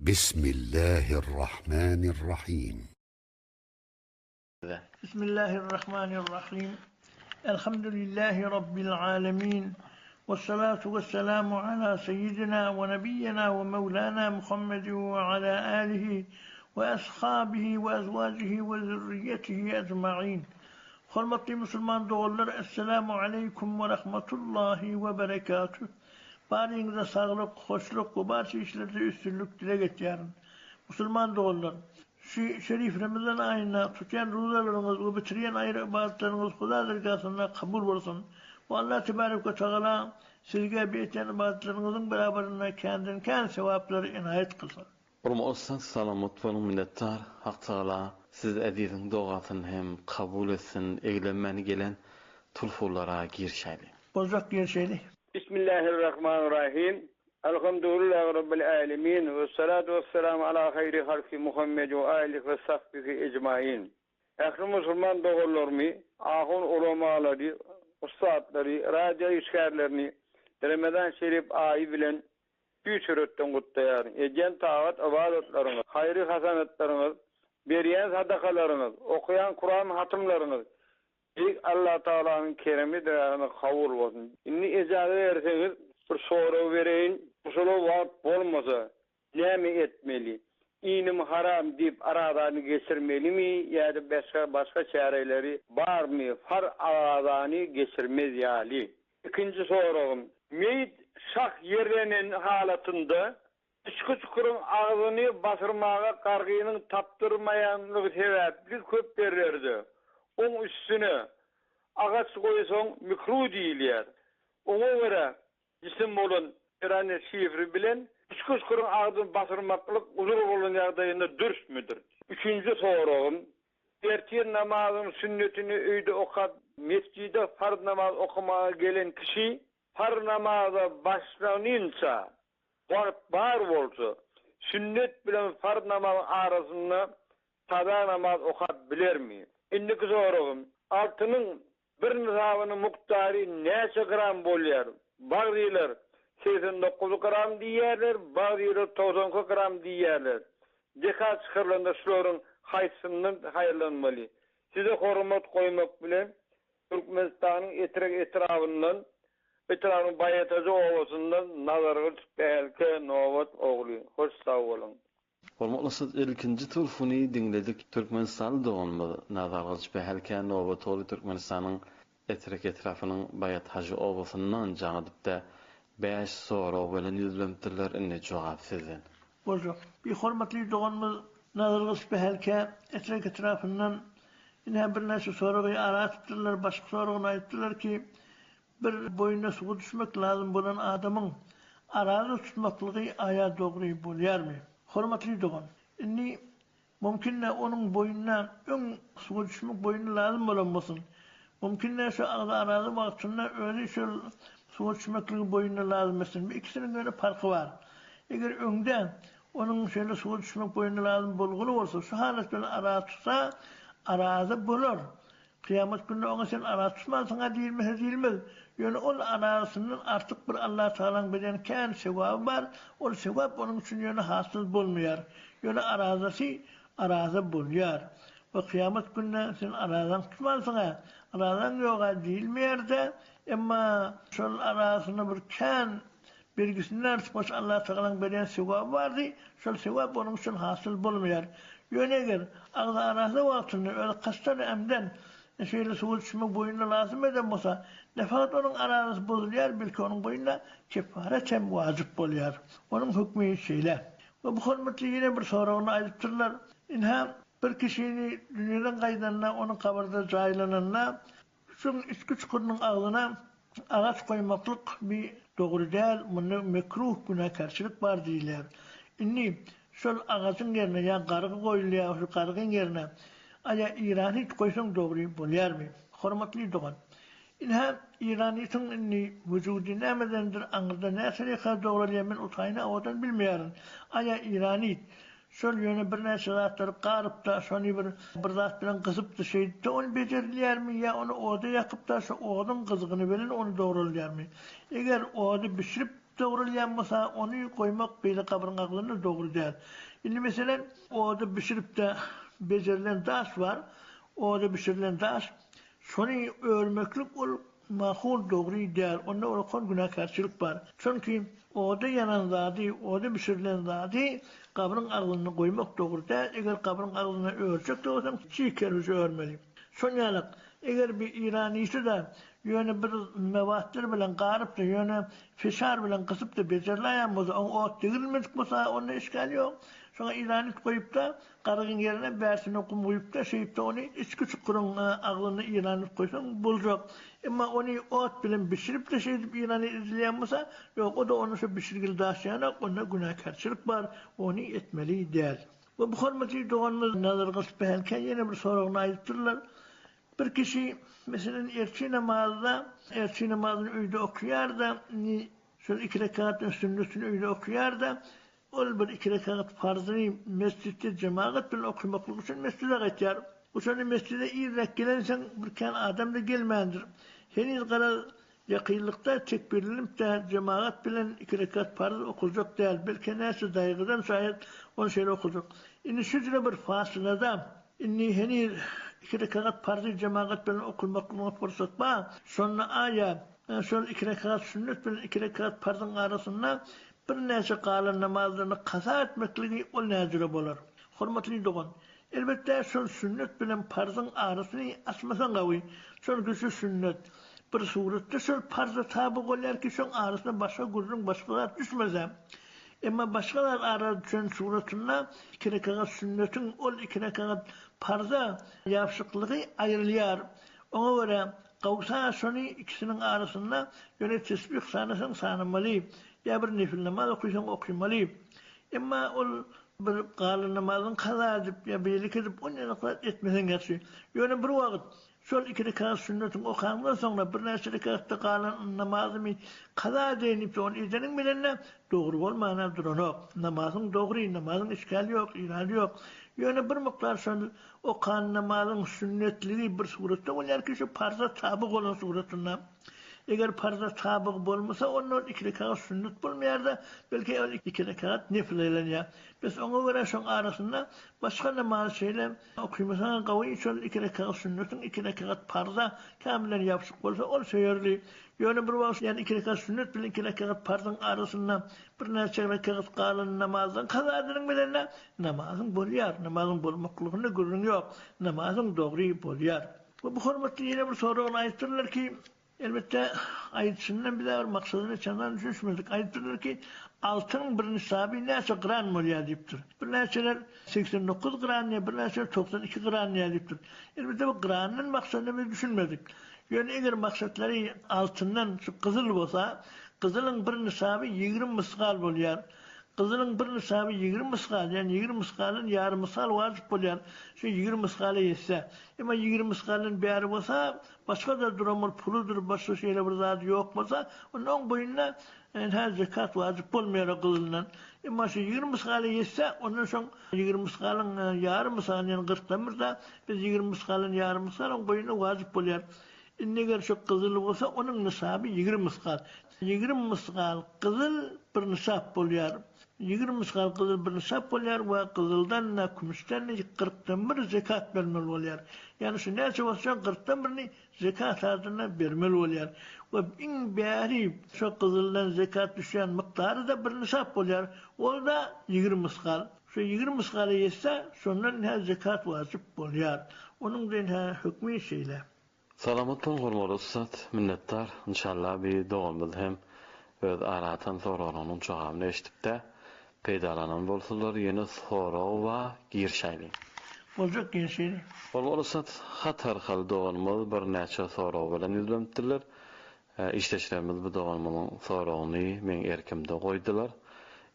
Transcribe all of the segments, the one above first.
Bismillahirrahmanirrahim. Bismillahirrahmanirrahim. Elhamdülillahi Rabbil alemin. Vessalatu vesselamu ala seyyidina ve nebiyyina ve mevlana Muhammedin ve ala alihi ve ashabihi ve ezvacihi ve zürriyetihi ecma'in. Hormatly musulman doganlar Esselamu aleýkum we rahmatullahi we berekatuh. Baryňyza saglyk, hoşluk we barça işlerde üstünlik dileg etýärin. Musulman doganlar, şu şerif Remezan aýynda tutýan ruzalaryňyz we bitirýän aýry ybadatlaryňyz Huda dergahynda kabul bolsun we Allah tebarek we tagala sizge bu etýän ybadatlaryňyzyň beraberinde känden-kän sewaplary enaýat kylsyn. Urma ussat salamat boluň minnetdar Hak Tagala siz eziziň dogasyny hem kabul etsin eglenmän gelen tulfulara girişäýli. Boljak girişeýli. Bismillahirrahmanirrahim. Elhamdülillahi Rabbil alemin. Ve salatu ve selamu ala hayri halki Muhammed ve alihi ve sahbihi ecmain. Ähli musulman doganlarymy, ahun ulamalary, ussatlary, radio işgärlerini Remezan şerif aýy bilen Tüýs ýürekden gutlaýaryn. Edýän tagat-ybadatlaryňyz, haýry-hasanatlaryňyz, berýän sadakalaryňyz, okaýan Kuran hatymlaryňyz Beýik Allatagalanyň keremi dergähinde kabul bolsun. Indi ejaza berseňiz bir sorag bereýin, gusula wagt bolmasa näme etmeli? Inim haram diýip arazany geçirmelimi ýa-da başga başga çäreleri barmy far arazany geçirmez ýaly? Ikinji soragym, meýit şah ýerlenen halatynda içki çukuryň agzyny basyrmaga gargynyň tapdyrmaýanlygy sebäpli köp ýerlerde oň üstüne agaç goýsaň mikruh diýilýär. Oňa görä jisim bolan Iraniýa şifri bilen içki çukuryň agzyny basyrmaklyk uzur bolan ýagdaýynda dürsmüdir? Üçünji soragym, Ertir namazynyň sünnetini öýde okap, mesjide farz namaz okamaga gelen kişi farz namaza başlanynça wagt bar bolsa, sünnet bilen farz namazyň arasynda kaza namaz okap bilermi? Indiki soragym, altynyň Bir nisabynyň mukdary näçe gram bolýar? Bagzylar 89 gram diýýärler, bagzylar 92 gram diýýärler. Zekat çykarylanda şularyň haýsysyndan haýyrlanmaly? Size hormat goýmak bilen, Türkmenistanyň Etrek etrabyndan, etrabynyň Baýatajy obasyndan Nazargylyç Bälke Nobat ogly. Hoş sag boluň. Hormatly siz ilkinji tulfuny diňledik. Türkmenistanly doganymyz Nazargylyç Pähelkä nobat ogly Türkmenistanyň Etrek etrapynyň Baýat Hajy obasyndan jaň edipdä bäş sorag bilen ýüzlenipdirler indi jogap sizden. Boljak. Bir hormatly doganymyz Nazargylyç Pähelkä Etrek etrapyndan ine birnäçe soragy ara atypdyrlar başky soragyny aýdypdyrlar ki Bir boýuna suwa düşmek lazym bolan adamyň araza tutmaklygy aýa dogry bolýarmy? Hormatly dogan, indi mümkin-de onuň boýnuna öň suwa düşmek boýnuna lazym bolan bolsun. Mümkin-de şo agzy araza wagtynda özi şol suwa düşmekligi boýnuna lazym etsin. Bu ikisiniň ýöne parky bar. Eger öňde onuň şeýle suwa düşmek boýnuna lazym bolguly bolsa, şu halat bilen araza tutsa, araza bolar. Kyýamat gününde oňa sen araz tutmansyň-a diýilmese diýilmez. Ýöne ol arazysyndan artyk bir Allatagalaň beren kän sogaby bar, ol sogap onuň üçin ýöne hasyl bolmaýar. Ýöne arazasy araza bolýar. We kyýamat gününde sen arazaň tutmansyň-a, arazaň ýog-a diýilmeýär-de, emma şol arazasyna bir kän Belgisinden artykmaç Allatagalaň berýän sogaby bardy, şol sogap onuň üçin hasyl bolmaýar. Ýöne eger, agzy arassa wagtynda özi kasdan ämden şeýle suwa düşmek boýnuna lazym eden bolsa, ne fakat onuň arazasy bozulýar, belki onuň boýnuna keffaret hem wajyp bolýar. Onuň hökmi şeýle. We bu hormatly ýene bir soragyny aýdypdyrlar, Ynha, bir kişini dünýeden gaýdanda, onuň gabyrda jaýlananda, Şuň içki çukurynyň agzyna agaç goýmaklyk bi dogry däl, munda mekruh günäkärçilik bar diýilýär. Indi şol agajyň ýerine ýa gargy goýulýar, şu gargyň ýerine aýa iranit goýsaň dogry bolýarmy? Hormatly dogan. Ynha iranitiň indi wujudy nämedendir aňyrda näçe reka dogralýar men o taýyny owadan bilmeýärin. Aýa iranit Şol ýöne birnäçe zatlary garyp-da, şony bir bir zat bilen gysyp-da şeýdip-de ony bejerilýärmi ýa ony oda ýakyp-da şo oduň gyzgyny bilen ony dogralýarmy? Eger ody bişirip. dogralýan bolsa, ony goýmak beýle gabryň agzynda dogry däl. Indi meselem, oda bişirip-de bejerilen daş bar, oda bişirilen daş, şony örmeklik ol Makul dogry däl onda ulkan günäkärçilik bar. Çünki oda ýanan zady, oda bişirilen zady gabryň agzynda goýmak dogry däl, eger gabryň agzynda örjek bolsaň çig kerpiç örmeli. Şon ýalak eger bir iranişi-de ýöne bir mewatlar bilen garyp-da ýöne fişar bilen gysyp-da bejerläýen bolsa oňa ot degrilmedik bolsa onda işgal ýok. Şoňa iranit goýup-da Garygyň ýerine bärsine gum guýup-da, şeýdip-de ony içki çukuryň agzynda ýylan edip goýsaň boljak. Emma ony ot bilen bişirip-de şeýdip ýylan edilýän bolsa, ýok, o-da onda şo bişirgili daş ýanak, onda günäkärçilik bar, ony etmeli däl. We bu hormatly doganymyz Nazargylyç Pähälkä ýene bir soragyny aýdypdyrlar. Bir kişi, meselem, ertir namazda, ertir namazyny öýde okaýar-da, indi şol iki rekatyň sünnetini öýde okaýar-da, Ol bir iki rekagat parzyny mesjitde jemagat bilen okamaklyk üçin mesjide gaýtýar. Bu şonda mesjide irräk gelensoň bir kän adam-da gelmändir. Heniz garaz ýakynlykda tekbirlenip-de jemagat bilen iki rekat parz okaljak däl, belki näçe daýgydan şaýat ony şeýle okaljak. Indi şu jüre bir fasylada indi heniz iki rekagat parzy jemagat bilen okalmaklygyna pursat bar. Şonda aýa şol iki rekagat sünnet bilen iki rekagat parzyň arasynda Birnäçe galan namazlaryny kaza etmekligi ol näjüre bolar? Hormatly dogan, elbetde şol sünnet bilen parzyň arasyny açmasaň gawy. Çünki şu sünnet bir suratda şol parza taby bolýar ki şoň arasyna başga gürrüň başga zat düşmese. Emma başga zat ara düşen suratynda iki rekagat sünnetiň ol iki rekagat parza ýapyşyklygy aýrylýar. Oňa görä gawsa şony ikisiniň arasynda ýöne tesbih sanasaň sanamaly. Ýa bir nefil namaz okysaň okymaly. Emma ol bir galan namazyňy kaza edip ýa beýleki edip on ýaly zat etmeseň ýagşy. Ýöne bir wagt şol iki rekat sünnetiňi okaňdan soňra birnäçe rekatda galan namazymy kaza edeýin diýip ony edeniň bilen-de dogry bolmana duranok. Namazyň dogry, namazyň işgäli ýok, irady ýok. Ýöne bir mukdar şol okan namazyň sünnetligi bir suratda bolýar ki şu parza taby bolan suratynda. Eger parza tabyg bolmasa, onda ol iki rekagat sünnet bolmaýar-da, belki ol iki rekagat nefil aýlanýar. Bes oňa görä şoň arasynda başga namazy şeýle okymasaňam gawy, şol iki rekagat sünnetiň iki rekagat parza kämilden ýapyşyk bolsa, ol söýerli. Ýöne bir wagt ýani iki rekagat sünnet bilen iki rekagat parzyň arasynda birnäçe rekagat galan namazdan kaza edeniň bilen-de namazyň bolýar, namazyň bolmaklygynda gürrüň ýok, namazyň dogry bolýar. We bu hormatly ýene bir soragyny aýdypdyrlar ki, elbetde aýdyşyndan biz bir maksadyna çendan düşünişmedik. Aýdypdyrlar ki, altynyň bir nisaby näçe gran bolýar diýipdir. Birnäçeler 89 gran diýýär, birnäçeler 92 gran diýýär diýipdir. Elbetde bu grandan maksadyna biz düşünmedik. Ýöne eger maksatlary altyndan şu gyzyl bolsa, gyzylyň bir nisaby 20 mysgal bolýar. Gyzylyň bir nisaby 20 mysgal, ýagny 20 mysgaldan ýarym mysgal wajyp bolýar. Şu 20 mysgala ýetse. Emma 20 mysgaldan bäri bolsa, başga-da duran bir puludyr, başga şeýle bir zady ýok bolsa, onda oň boýnuna ynha zekat wajyp bolmaýar o gyzyldan. Emma şu 20 mysgala ýetse, ondan soň 20 mysgalyň ýarym mysalyny, ýagny kyrkdan bir-de, biz 20 mysgaldan ýarym mysgal oň boýnuna wajyp bolýar. Indi eger şu gyzyl bolsa, onuň nisaby 20 mysgal. 20 mysgal gyzyl bir nisap bolýar. 20 mysgal gyzyl bir nisap bolýar we gyzyldan-da, kümüşden-de kyrkdan bir zekat bermeli bolýar. Ýagny şu näçe bolsa şoň kyrkdan birini zekat adyna bermeli bolýar. We iň bäri şo gyzyldan zekat düşýän mukdary-da bir nisap bolýar. Ol-da 20 mysgal. Şu 20 mysgala ýetse, şondan hä zekat wajyp bolýar. Onuň-da ynha hökmi şeýle. Salamat bol hormatly ussat minnetdar inşallah bir doganymyz hem öz ara atan soraglarynyň jogabyny eşidipde peýdalanan bolsalar ýene sorag ba girişäýliň. Boljak girişeli. Hormatly ussat hat arkaly doganymyz bir näçe sorag bilen ýüzlenipdirler. Işdeşlerimiz bu doganymyzyň soragyny meň erkimde goýdular.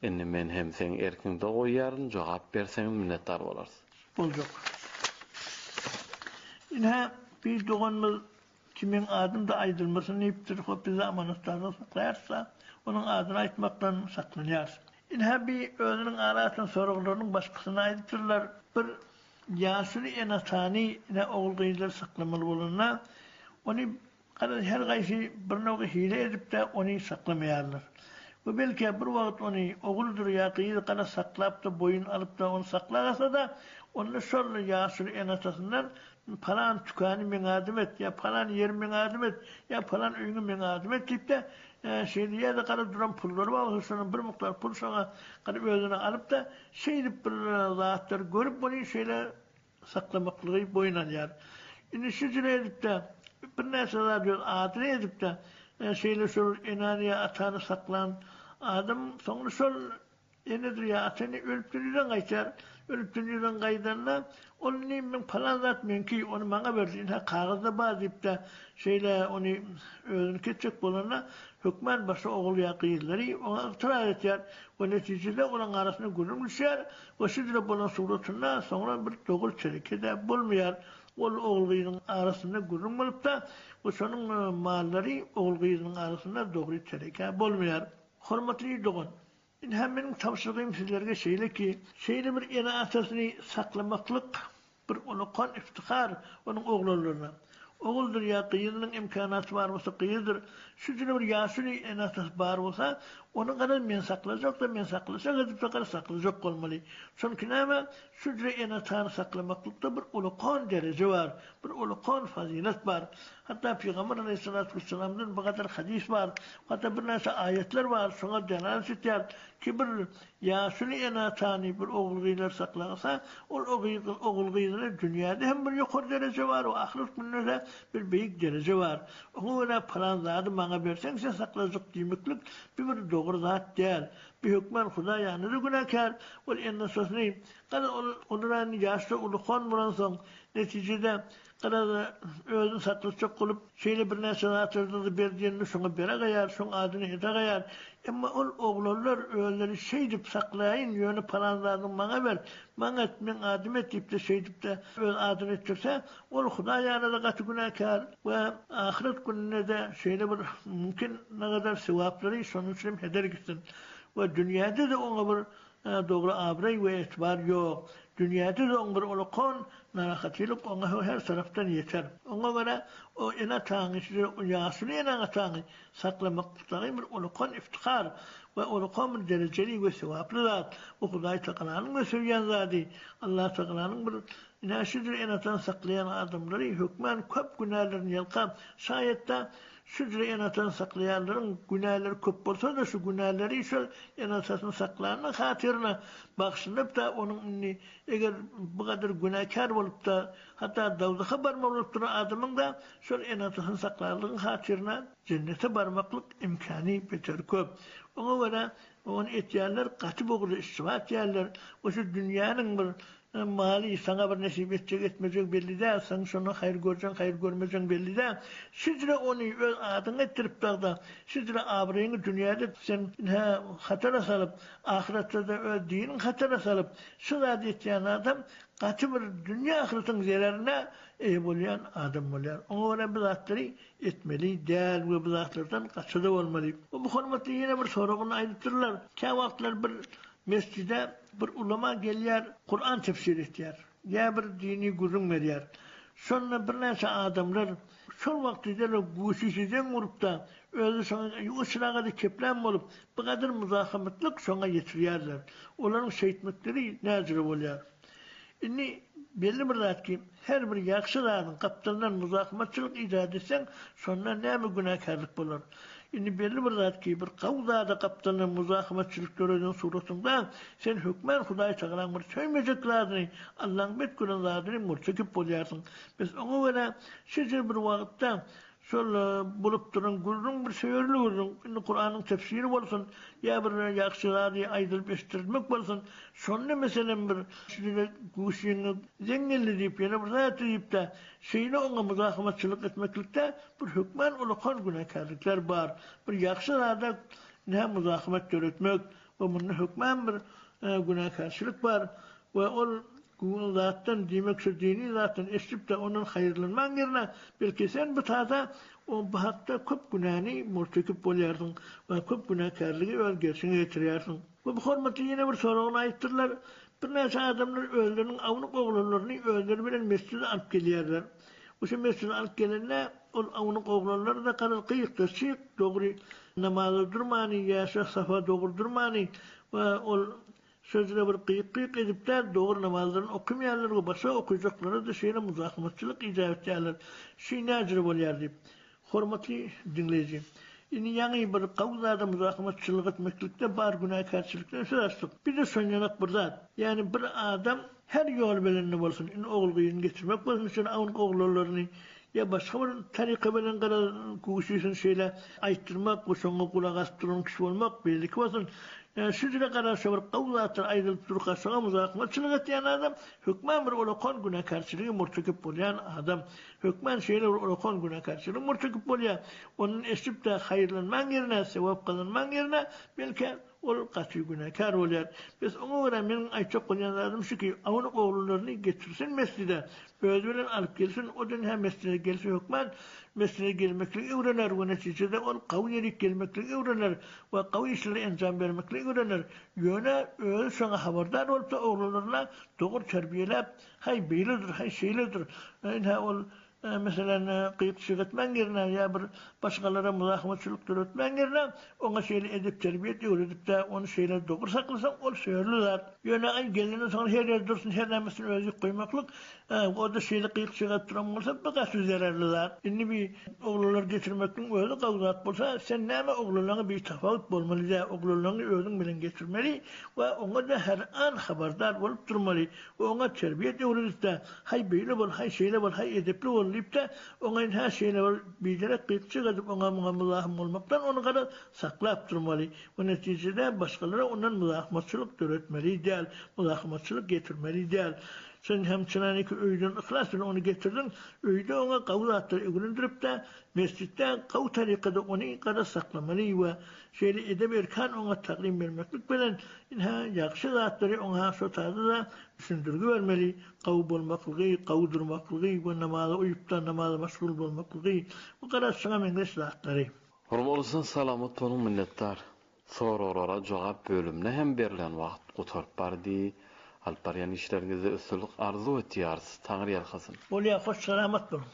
Indi men hem seň erkiňde goýýaryn jogap berseňiz minnetdar bolarys. Boljak. Ine, bir doganymyz kimiň adym-da aýdylmasyn diýipdir, hop bizi amanatdarlyga saklaýarys-da, onuň adyny aýtmakdan saklanýarys. Ine, bir özüniň ara atan soraglarynyň başgasyny aýdypdyrlar. Bir ýaşuly ene-atany ine ogul-gyzlary saklamaly bolanda, ony Garaz, her gaýsy bir nowgy hile edip-de, ony saklamaýarlar. We belki bir wagt ony oguldyr ýa gyz gala saklap-da boýun alyp-da ony saklagasa-da, onda şol ýaşuly ene-atasyndan palan tükany meň adym et, ýa palan ýeri meň adym et, ýa palan öýüňi meň adym et diýip-de, şeýle ýa-da gara duran pullary bar bolsa şondan bir mukdar pul şoňa gara özüne alyp-da, şeýdip bir zatlar görüp ony şeýle saklamaklygy boýun alýar. Indi şu jüre edip-de, birnäçe zat öz adyna edip-de, şeýle şol enäni ýa atany saklan adam soňra şol enedir ýa ata ene ölüp dünýeden gaýtýar. Ölüp dünýeden gaýdanda, ol indi meň palan zat meňki, ony maňa berdi, ynha kagyzda bar diýip-de, şeýle ony özüniňki etjek bolanda, hökman başga ogul ýa gyzlary oňa ygtyraz etýär we netijede olaryň arasynda gürrüň düşýär We şu jüre bolan suratynda soňra bir dogry çeleke-de bolmaýar. Ol ogul-gyzyň arasynda gürrüň bolupda we şonuň mallary ogul-gyzynyň arasynda dogry çeleke bolmaýar. Hormatly dogan! Ynha meniň tabşyrygym sizlerge şeýle ki, şeýle bir ene-atasyny saklamaklyk Bir ullakan iftihar onuň oglanlaryna. Oguldyr ýa gyzynyň imkanaty bar bolsa gyzydyr. Şu jüre bir ýaşuly ene-atasy bar bolsa, ony garaz men saklajak-da, men saklajak edip-de garaz saklajak bolmaly. Çünki näme, şu jüre ene-atany saklamaklykda bir ullakan dereje bar, bir ullakan fazylet bar. Hatda Pygamber aleýhissalatu wessalamdan bu gadar hadys bar, hatda birnäçe aýatlar bar, şoňa delalet etýär ki, bir Ýaşuly ene-atany bir ogul-gyzlary saklasa, ol ogul-gyzyna dünýäde hem bir ýokary dereje bar we ahyret gününde-de bir beýik dereje bar. Oňa görä pylan zady maňa berseň sen saklajak diýmeklik bu bir dogry zat däl. Bu hökman Hudaý ýanynda-da günäkär. Ol ene-atasyny garaz ol olara indi ýaşda ulukan bolansoň netijede Garaz, özüni saklatjak bolup, şeýle birnäçe zatlardan-da ber diýenini şoňa berägaýar, şoň adyny edägaýar. Emma ol oglanlar özleri şeýdip saklaýyn, ýöne palan zadyňy maňa ber, maňa et, meň adyma et diýip-de şeýdip-de öz adyny etdirse, ol Hudaý ýanynda-da gaty günäkär we ahyret gününde-de şeýle bir mümkin nagadar sogaplary şonuň üçin hem heder gitsin we dünýäde-de oňa bir Dogry abraý we etibar ýok. Dünýäde-de oň bir ulakan narahatçylyk oňa her tarapdan ýeter. Oňa görä o ene-ataňy size ýaşuly eneň-ataňy saklamak dagy bir ulakan iftihar we ulakan bir derejeli we sogaply zat. Bu Hudaý Tagalanyň we söýýän zady. Allah Tagalanyň bir ine şudur ene-atany saklaýan adamlary hökmän köp günälerini ýalkap şaýatda Şu jüre ene-atasyny saklaýanlaryň günäleri köp bolsa-da, şu günäleri şol ene-atasyny saklanynyň hatyryna bagyşlanyp-da, onuň indi eger bu gadar günäkär bolup-da, hatda dowzaha barmaly bolup duran adamyň-da şol ene-atasyny saklanlygyň hatyryna jennete barmaklyk imkany beter köp. Oňa görä, ony etýänler gaty bugurly iştiba etýärler we şu dünýäniň bir Maly saňa bir nesip etjek etmejegi belli däl, seň şondan haýyr görjegiň haýyr görmejegiň belli däl. Şüjre ony öz adyňa etdirip dagda, şüjre abraýyňy dünýäde sen ynha hatara salyp, ahyretde-de öz diniňi hatara salyp, şu zady etýän adam gaty bir dünýä ahyretiň zererine eýe bolýan adam bolýar. Oňa görä bu zatlary etmeli däl we bu zatlardan gaçada bolmaly. Bu hormatly ýene bir soragyny aýdypdyrlar. Käwagtlar bir Mesjide bir ulama gelýär, Kuran tefsir etýär, ýa bir dini gürrüň berýär. Şonda birnäçe adamlar şol wagty derrew guşuşy zeň urup-da, özi şoňa ýuwaşraga-da keplän bolup, bir gadyr muzahymatlyk şoňa ýetirýärler. Olaryň şeýtmekleri näjüre bolýar? Indi belli bir zat ki, her bir ýagşy zadyň gapdalyndan muzahymatçylyk ijat etseň, şonda näme günäkärlik bolar? Indi belli bir zat ki, bir gowy zada gapdalyndan muzahymatçylyk döreden suratyňda, sen hökmän Hudaý Tagalaň bir söýmejek zadyny, Allaň bet gören zadyny murtekip bolýarsyň. Bes oňa görä, şeýle bir wagtda Şol bolup duran gürrüň bir söýerli gürrüň, indi Kuranyň tefsiri bolsun, ýa bir ýagşy zady aýdylyp eşitdirilmek bolsun, şonda meselem bir şeýle guşyňa zeň geldi diýip, ýene bir zat diýip-de, şeýle oňa muzahymatçylyk etmeklikde bir hökman ulakan günäkärlikler bar. Bir ýagşy zada nä muzahymat döretmek we munda hökman bir günäkärçilik bar we ol Güwün zatdan, diýmek şu dini zatdan eşidip-de ondan haýyrlanmaň ýerine, belki sen bu tada o bu hakda köp günäni murtekip bolýarsyň we köp günäkärligi öz gerşiňe getirýärsiň. We bu hormatly ýene bir soragyny aýypdyrlar, Birnäçe adamlar özleriniň awnuk oglanlaryny özleri bilen mesjide alyp gelýärler. We şu mesjide alyp gelende ol awnuk oglanlar-da garaz gyýykda çyk dogry. namaza durmany ýa şo safa dogry durmany we ol şo jüre bir gyýyk-gyýyk edip däl dogry namazlaryny okamaýarlar we başga okyjaklara-da şeýle muzahymatçylyk ijap etýärler. Şü näjüre bolýar diýip. Hormatly diňleýji! Indi ýaňy bir gawy zada muzahymatçylyk etmeklikde bar günäkärçilikden söz açdyk. Bir-de şonýanak bir zat. Ýagny bir adam her ýol bilen-de bolsun, indi ogul-gyzyny getirmek bolsun şol awunky oglanlaryny ýa başga bir taryka bilen garaz güýçlüsini şeýle aýtdyrmak we şoňa gulak asyp duran kişi bolmak beýleki bolsun. Ýagny şu jüre garaz şo bir gawy zatlar aýdylyp durka şoňa muzahymatçylyk etýän adam hökman bir ulakan günäkärçiligi murtekip bolýan adam. Hökman şeýle bir ulakan günäkärçiligiň murtekip bolýar. Ondan eşidip-de haýyrlanmaň ýerine, sogap gazanmaň ýerine, belki, ol gaty günäkär bolýar. Bes oňa görä meniň aýtjak bolýan zadym şuki, awnuk oglanlaryny getirsin mesjide, özi bilen alyp gelsin, o dünýä mesjide gelse hökman mesjide gelmekligi öwrener we netijede ol gawy ýerik gelmekligi öwrener we gawy işlere enjam bermekligi öwrener. Ýöne özi şoňa habardar bolsa oglanlaryna dogry terbiýeläp, Haý, beýledir, haý, şeýledir. Ynha, ol, meselem, gyýyk-çyýyk etmäň ýerine ýa bir başgalara muzahymatçylyk döretmäň ýerine, oňa şeýle edep-terbiýet öwredip-de, ony şeýle dogry saklasaň, ol söýerli zat. Ýöne, aý, gelenden soňra her ýerde dursun, her nämesini özi ýük goýmaklyk, o-da şeýle gyýyk-çyýyk edip duran bolsa, bu gaty zerarly zat. Indi bi oglanlary getirmekligiň özi gowy zat bolsa, sen näme oglanlaryňa bitapawut bolmaly däl, oglanlaryňy özüň bilen getirmeli we oňa-da her an habardar bolup durmaly. Oňa terbiýe öwredipde, haý beýle bol, haý şeýle bol, haý edepli bol diýipde, oňa ynha şeýle bir biderek gyýkjyk edip oňa-muňa muzahym bolmakdan ony garaz saklap durmaly we netijede başgalara ondan muzahymatçylyk döretmeli däl, muzahymatçylyk getirmeli däl. Sen hem çynanyky öýden yhlas bilen ony getirdiň, öýde oňa gawy zatlary öwrendiripde, mesjitde gawy tarykada ony garaz saklamaly we Şeýle edep-erkan oňa taglym bermeklik bilen, ynha, ýagşy zatlary oňa şo taýda-da düşündirgi bermeli, gawy bolmaklygy, gawy durmaklygy we namaza uýup-da namaza meşgul bolmaklygy we garaz şuňa meňzeş zatlary. Hormatlysyna salamat boluň minnetdar. Soraglara jogap bölümine hem berlen wagt gutaryp bardy. Alyp barýan işleriňizde üstünlik arzuw etýäris. Taňryýalkasyn. Bolýa hoş salamat boluň.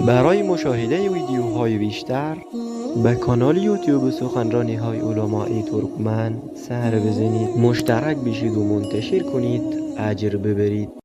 برای مشاهده ویدیوهای بیشتر به کانال یوتیوب سخنرانی های علمای ترکمن سر بزنید مشترک بشید و منتشر کنید اجر ببرید.